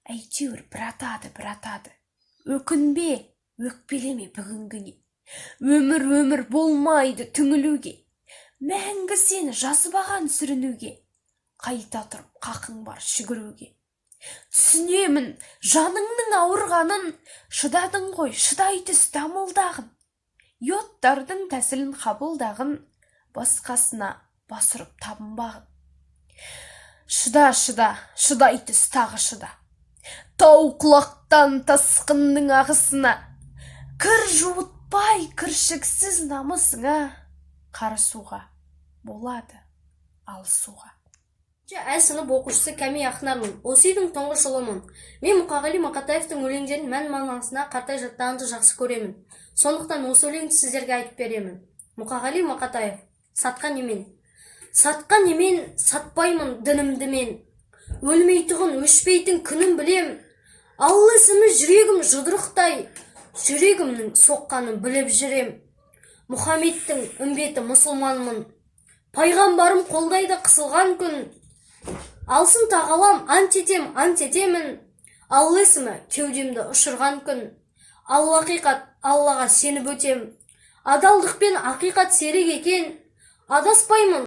Әйтеуір бір атады, бір атады. Өкінбе, өкпелеме бүгінгіңе. Өмір, өмір болмайды түңілуге. Мәңгі сені жазбаған сүрінуге. Қайта тұрып қақың бар жүгіруге. Түсінемін жаныңның ауырғанын. Шыдадың ғой, шыдай түс дамылдағын. Йодтардың тәсілін қабылдағын. Басқасына бас ұрып табынбағын. Шыда, шыда, шыдай түс, тағы шыда. Тау құлақтан тасқынның ағысына. Кір жуытпай кіршіксіз намысыңа. Қарысуға болады алысуға. Ә сынып оқушысы Кәми Ақнармын. Осы үйдің тұңғыш ұлымын. Мен Мұқағали Мақатаевтың өлеңдерін мән мағынасына қаратай жаттағанды жақсы көремін. Сондықтан осы өлеңді сіздерге айтып беремін. Мұқағали Мақатаев. «Сатқан емен». Сатқан емен, сатпаймын дінімді мен. Өлмейтұғын, өшпейтін күнім білем. Алла есімі жүрегім жұдырықтай. Жүрегімнің соққанын біліп жүрем. Мұхаммедтің үмбеті мұсылманмын. Пайғамбарым қолдайды қысылған күн. Алсын тағалам, ант етем, ант етемін. Алла есімі кеудемді ұшырған күн. Алла ақиқат, Аллаға сеніп өтем. Адалдық пен ақиқат серік екен. Адаспаймын.